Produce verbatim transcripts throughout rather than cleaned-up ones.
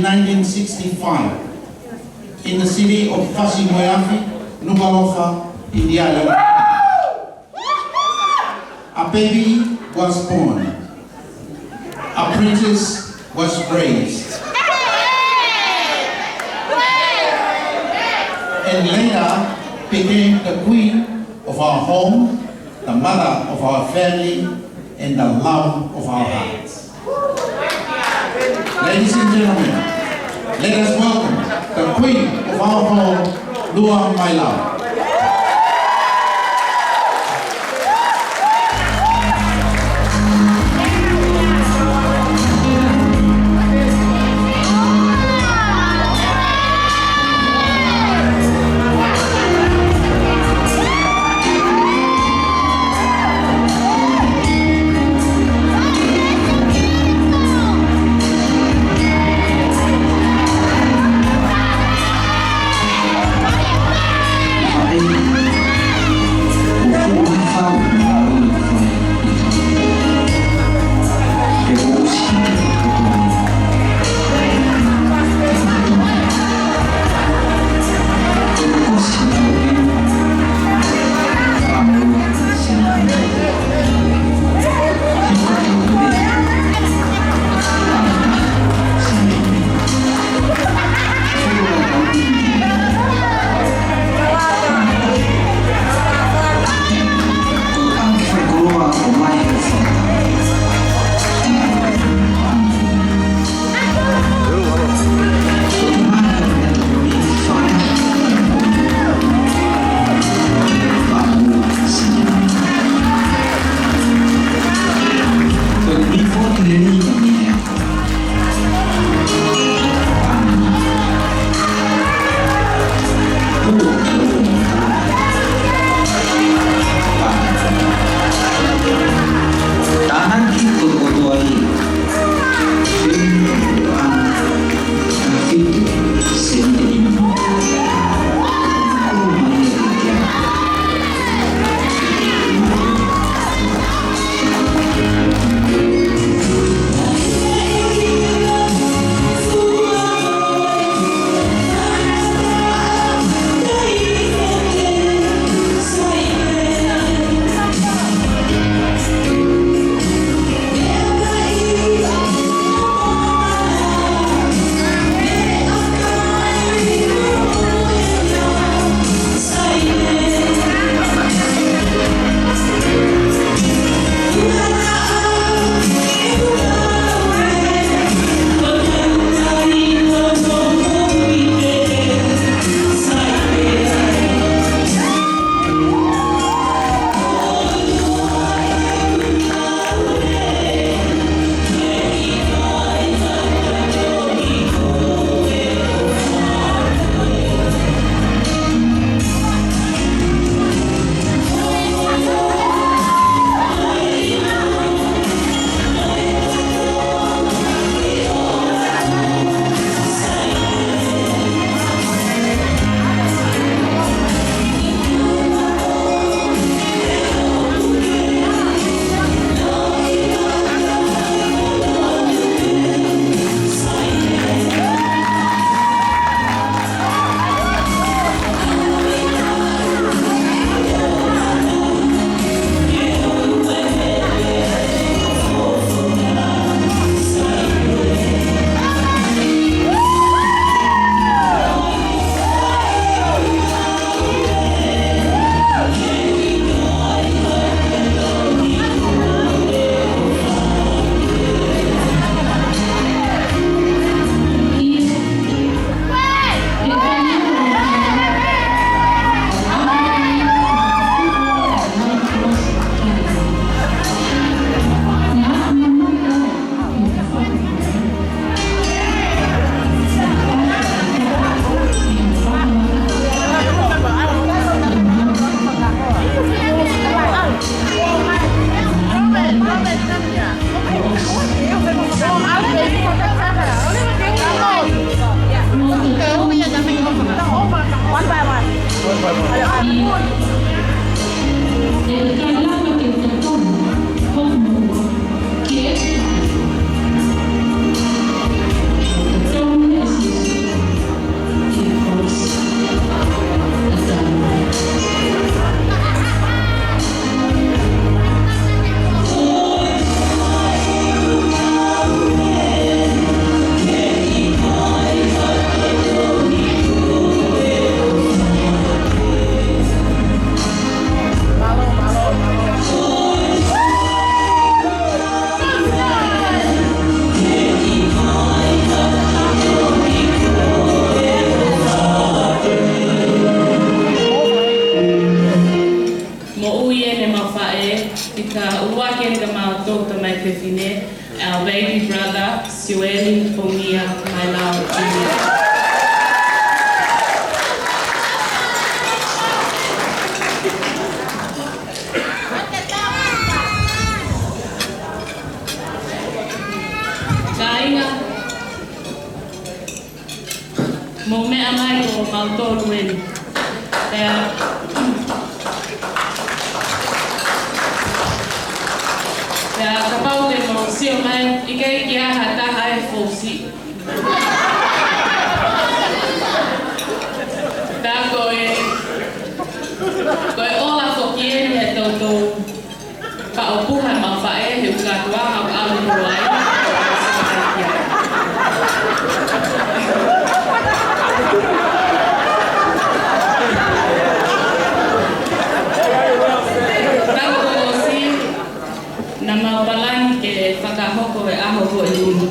nineteen sixty-five, in the city of Fasi-moe-Afi, Nukuʻalofa, in the island. A baby was born. A princess was raised. And later became the queen of our home, the mother of our family, and the love of our hearts. Ladies and gentlemen, let us welcome the queen of our home, Lua Mailao. ʻEne mau faʻē, ʻi he ʻuluaki ʻeni ka mau tō tamai fefine, our baby brother, Siueli Pongia Mailao Junior. Kāinga, mou meʻa mai ko mautolu ʻeni. Pea, pea kapau te mou sio mai, ʻikai ke ʻi ai ha taha ʻe fōsi. Pea ko e, ko e ola foki ʻeni ʻa e toutou ka ʻoku puha ʻemau faʻē he ʻū kātoanga ʻoku ʻalu holo ai. Tau ʻosi, naʻa mau palani ke fakahoko e ʻaho ko eni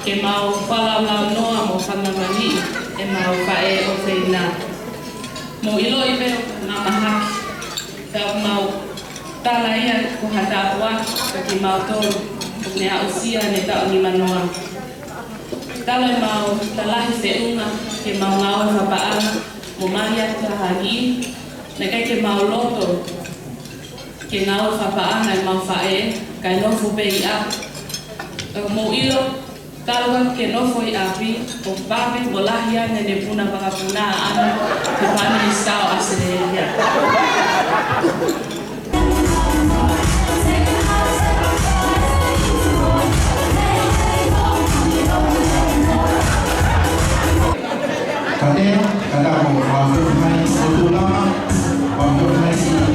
ke mau fakalaulaunoa mo fakamāmani ʻemau faʻē ʻofeina. Mou ʻiloʻi pē ʻoku mau mahaki, ka ʻoku mau tala ia ko ha tāpuaki kiate kimautolu, ʻoku ne aʻusia ʻene taʻu nimanoa. Talu ʻemau lalahi feʻunga ke mau ngāue fakapaʻanga mo mali atu ha niʻihi, naʻe ʻikai ke mau loto ke ngāue fakapaʻanga ʻemau faʻē, kae nofo pē ʻi ʻapi. ʻOku mou ʻilo, talu ke nofo ʻi ʻapi, ʻoku vave mo lahi ange ʻene puna vakapuna ʻaʻana ki he Pāmilisa ʻo ʻAositelēlia. Kāinga, kāinga, mau ʻoatu mai ʻo tūlanga, mau ʻoatu mai sai.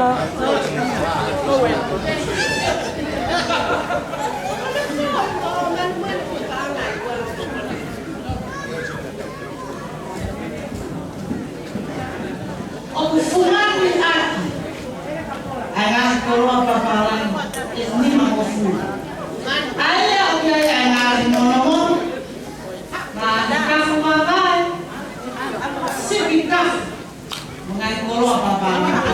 ʻOku fungani ʻaki ʻa e ngaahi koloa papālangi ʻe nimangofulu. ʻA ia ʻoku ʻi ai ʻa e ngali monomono, ngali kafu vavae, sipi kafu, mo e ngaahi koloa papālangi.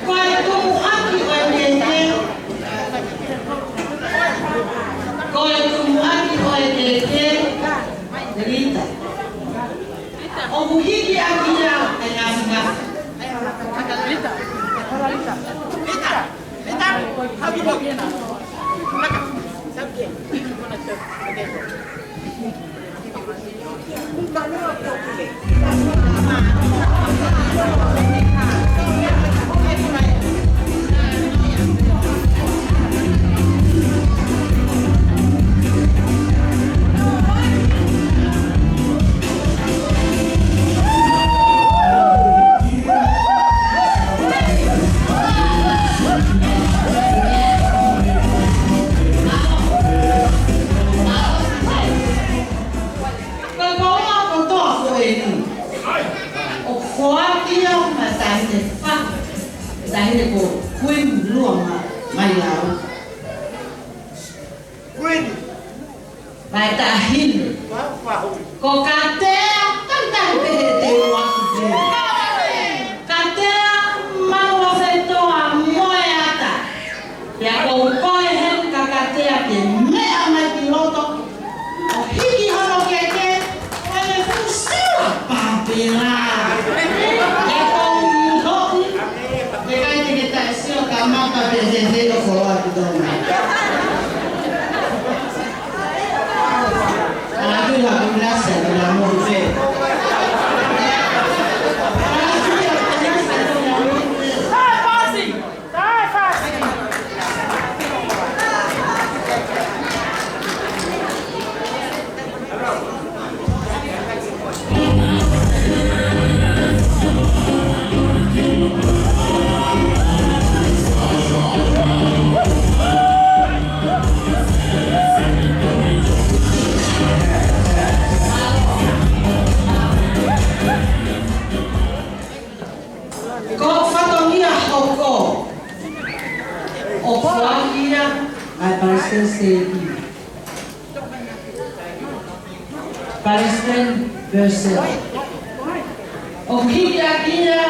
Ko e tumuʻaki ʻo e keke. Ko e tumuʻaki ʻo e keke. Lita. ʻOku hiki ʻaki ia ʻa e ngafingafi. Ko e koloa kotoa ko eni ʻoku foaki ia maʻa e taʻahine fā, taʻahine ko Queen Lua ma, mai lau. Queen. Maʻa e taʻahine. Ko Katea, tangi tangi pehē te u ʻalu pē. Katea, Manuofetoa mo e ata. Pea ko e koe heni ka Katea ke meʻa mai ki loto, ʻo hiki hono keke, ʻo ne fuʻu sila pāpela. ʻE ko u hoki, ʻe ʻikai te ke taʻesio ka mata pē he he o foloa ki Tonga. Ala ki la kumina se la mo fe. Ko e fatongia hoko ʻoku foaki ia ʻa e palesiteni. Palesiteni Purcell. ʻOku hiki ʻaki ia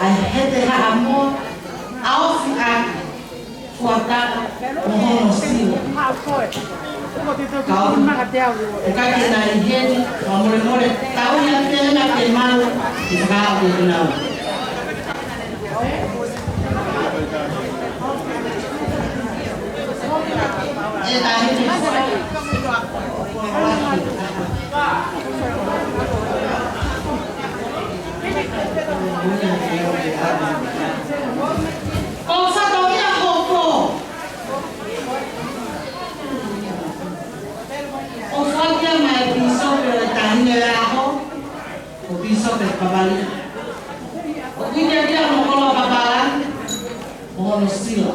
ʻa e hete haʻamo, ʻa e ofi ʻaki, fuataha mo hono sila. Kau, ʻoku ʻikai ke na ʻi heni, fakamolemole, tau ia te na te malu, ʻi fakaʻau ke nau. Ko e fatongia hoko ʻoku foaki ia maʻa e pīsope ʻo e taʻahine ʻo e ʻaho, ko Pīsope Pavali. ʻOku ʻikai ke ʻi ai ha koloa papālangi, mo hono sila.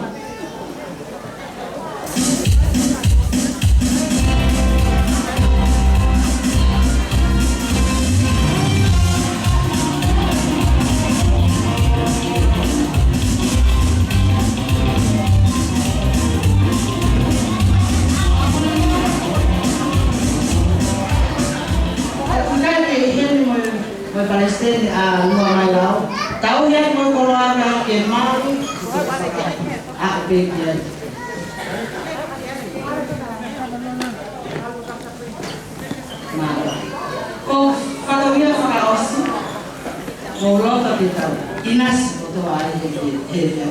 Malu, a peki ai. Mālō. Ko e fatongia fakaʻosi, ʻoku ou loto ke tau ʻinasi kotoa ai he, he, he, he.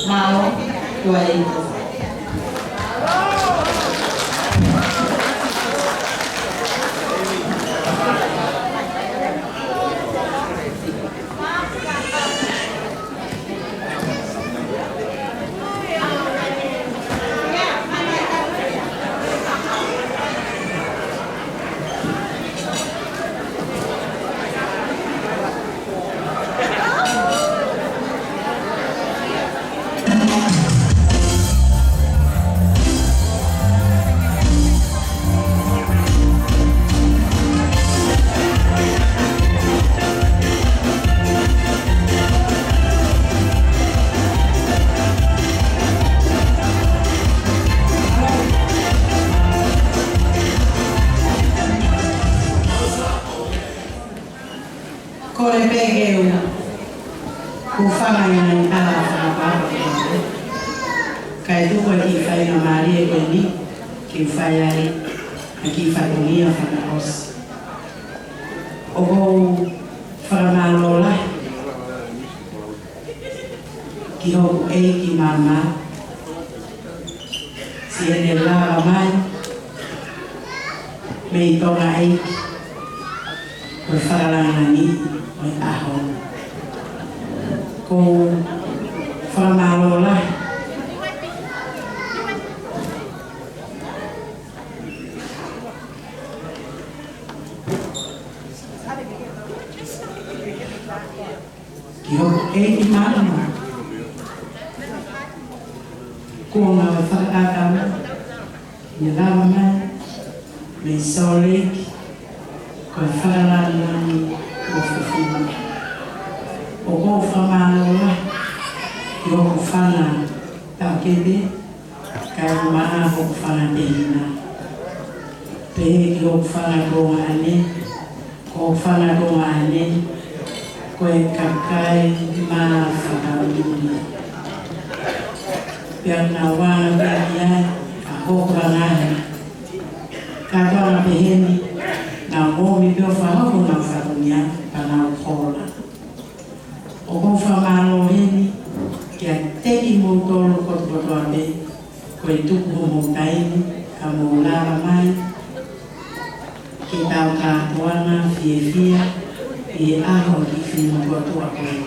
Mālō, ko e ito. Kole pē ke u, u fanga ʻi he ngaahi tala fakapapau. Kae tuku e kiʻi faingamālie ko eni, ke u fai ai ʻa e kiʻi fatongia fakaʻosi. ʻOku ou fakamālō lahi ki hoku ʻeiki māmā, siʻene lava mai mei Tonga ʻEiki, ko e fakalāngilangi ʻo e ʻaho. ʻOku ou fakamālō lahi. Ki hoku ʻeiki māmā, kuonga ʻo e fakakaukau, ne lava mai mei Salt Lake, ko e fakalāngilangi ʻo e fefine. ʻOku ou fakamālō lahi ki hoku fanga taʻokete, kae ʻumaʻā hoku fanga tehina. Pehē ki hoku fanga tuongaʻane, ko hoku fanga tuongaʻane, ko e kakai mafakamolemole. Pea naʻa nau anga pē ki ai ʻa hoku ʻaho ni. Kātoanga pehē ni, naʻa nau ʻomi pē ʻo fakahoko honau fatongia, pea nau hola. ʻOku ou fakamālō heni kiate kimoutolu kotokotoa pē, ko e tuku homou taimi, ka mou lava mai ke tau kātoanga fiefia ʻi he ʻaho ʻo e kiʻi fefine motuʻa ko eni.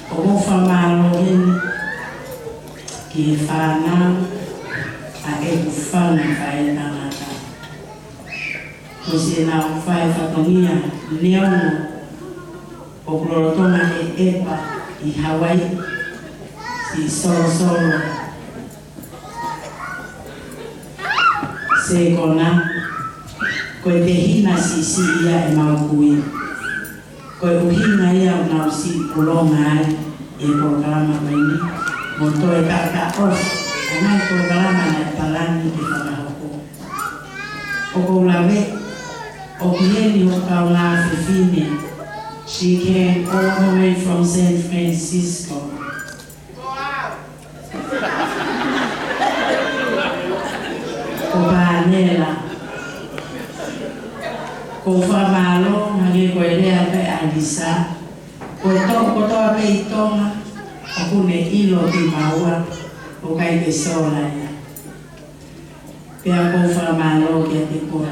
ʻOku ou fakamālō heni ki he fānau ʻa ʻeku fanga faʻētangata. Ko siʻenau fai fatongia neongo ʻoku lolotonga ʻeʻepa ʻi Hawaii, siʻi Solosolo Sekona, ko e tehina siʻisiʻi ia ʻemau kui. Ko e ʻuhinga ia ʻoku nau siʻi pulonga ai e polokalama ko eni, mo toe taʻotaʻofi ʻa e ngaahi polokalama naʻe palani ke fakahoko. ʻOku ou lave, ʻoku ʻi heni hoku kaungā fefine. She came all the way from San Francisco. Ko Panela. ʻOku ou fakamālō, hangē ko e lea pē ʻa ʻAlisa. Ko e toʻu kotoa pē ʻi Tonga, ʻoku ne ʻilo kimaua, ʻoku ʻikai ke sola ia. Pea ʻoku ou fakamālō kiate koe.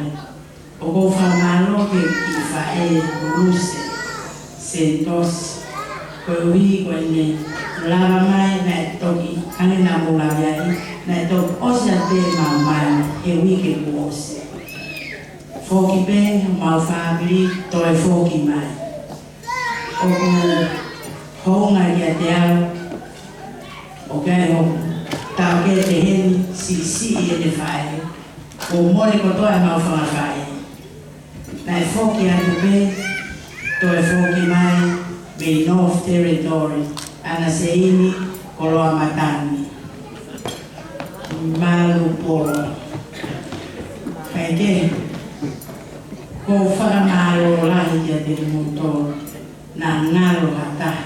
ʻOku ou fakamālō ki he kiʻi faʻē ko Luse Senitosi. Koeʻuhi ko ʻene lava mai naʻe toki, hangē naʻa mou lave ai, naʻe toki ʻosi ʻa e pē mau mai he uike kuo ʻosi. Foki pē homau fāmili, toe foki mai. ʻOku hounga kiate au, ʻoku ʻi ai hoku taʻokete heni, siʻisiʻi ʻene faʻē. Kuo mole kotoa ʻemau fanga faʻē. Naʻe foki atu pē, toe foki mai mei North Territory, ʻAna Seini Koloamatangi. Malu polo. Kae kehe, ʻoku ou fakamālō lahi kiate kimoutolu naʻa ngalo ha taha.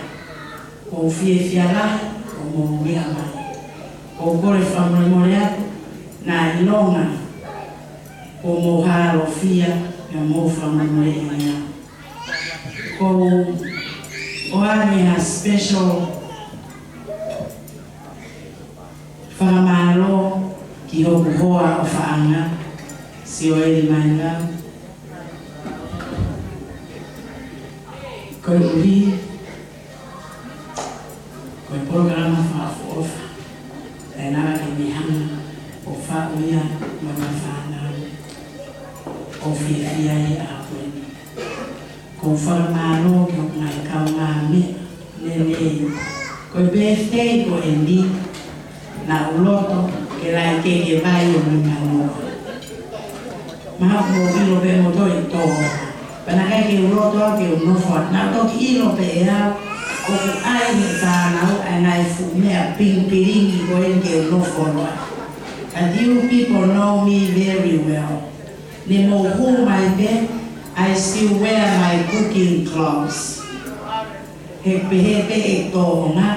ʻOku fiefia lahi ʻoku mou meʻa mai. ʻOku ou kole fakamolemole atu, naʻe ʻilonga ʻoku mou hālofia, naʻa mou fakamolemole ʻi he meʻa. ʻOku ou ʻoange ha special fakamālō ki hoku hoa ʻofaʻanga, Sioeli Maila. Koeʻuhi ko e polokalama fakaʻofoʻofa ʻe lava ke ne hanga ʻo faʻu ia mo ʻena fānau ʻo fiefia ai he ʻaho ko eni. ʻOku ou fakamālō ki hoku ngaahi kaungāmeʻa lelei. Ko e birthday ko eni, naʻá ku loto ke laʻi keke vai ʻo mei manoa. Mahalo ʻoku mou ʻilo pē ʻe moutolu ʻe tō. Pea naʻe ʻikai ke u loto au ke u nofo atu. Naʻá ku toki ʻilo pē ʻe au ʻoku ʻai ʻe he fānau ʻa e ngaahi fuʻu meʻa pilingipilingi ko eni ke u nofo atu. But you people know me very well. Ne mou hū mai pē, I still wear my cooking clothes. He pehē pē ʻe Tonga,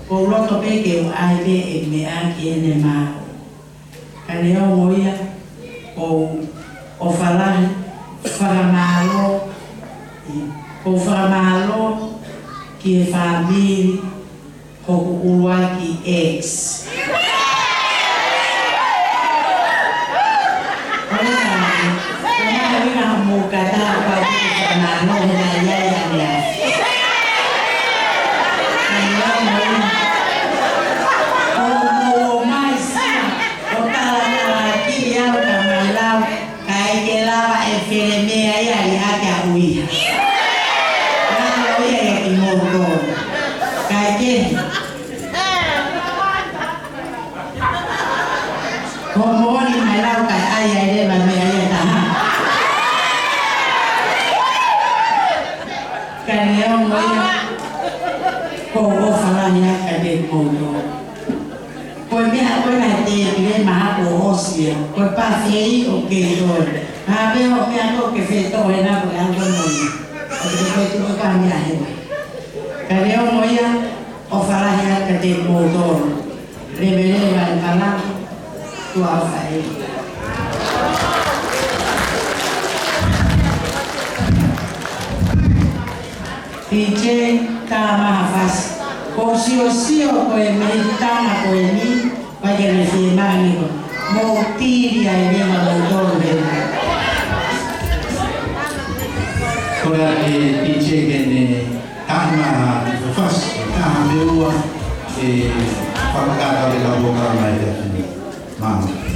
ʻoku ou loto pē ke u ʻai pē ʻeku meʻa ki heʻene mā. Ka neongo ia, ʻoku ou ʻofa lahi, fakamālō, ʻoku ou fakamālō ki he fāmili, hoku ʻuluaki ex. Ko e hā, ko e hā ʻuhinga hoʻomou kātaki pau ke fakamālō he naʻe ʻi ai ʻaneafi. Ka neongo ia, ʻoku mou ō mai sia ʻo talatalaakiʻi au ka mai lau, ʻikai ke lava ʻe Felemea ia ʻo liʻaki ʻa ʻUiha. Lava ia ʻe kimoutolu. Kae kehe, ko e moʻoni mai lau kae ʻai ai leva meʻa ia ʻe taha. Ka neongo ia, ʻoku ou ʻofa lahi atu kiate kimoutolu. Ko e meʻa ko ena he tēpile mahalo kuo ʻosi ia. Ko e pafei ʻoku kei toe. Mahalo pē hoʻo meʻa ko ē ke fetō ena ko e ʻalu ko ē mo ia. ʻOku te koe tuku ka meʻa he. Ka neongo ia, ʻofa lahi atu kiate kimoutolu. Leveleva e pala, tuʻa ʻofa ē. P J, tā mai ha fasi. Ko e siosio ko e mehikitanga ko eni, ʻikai ke ne fiemaʻu ni ko. Mou tili ai leva moutolu leva. Kole atu ki he P J ke ne tā mai ha fasi, tā mai ha meʻa ʻe fakakakato ke ka polokalama ʻi he efiafi ni. Mālō.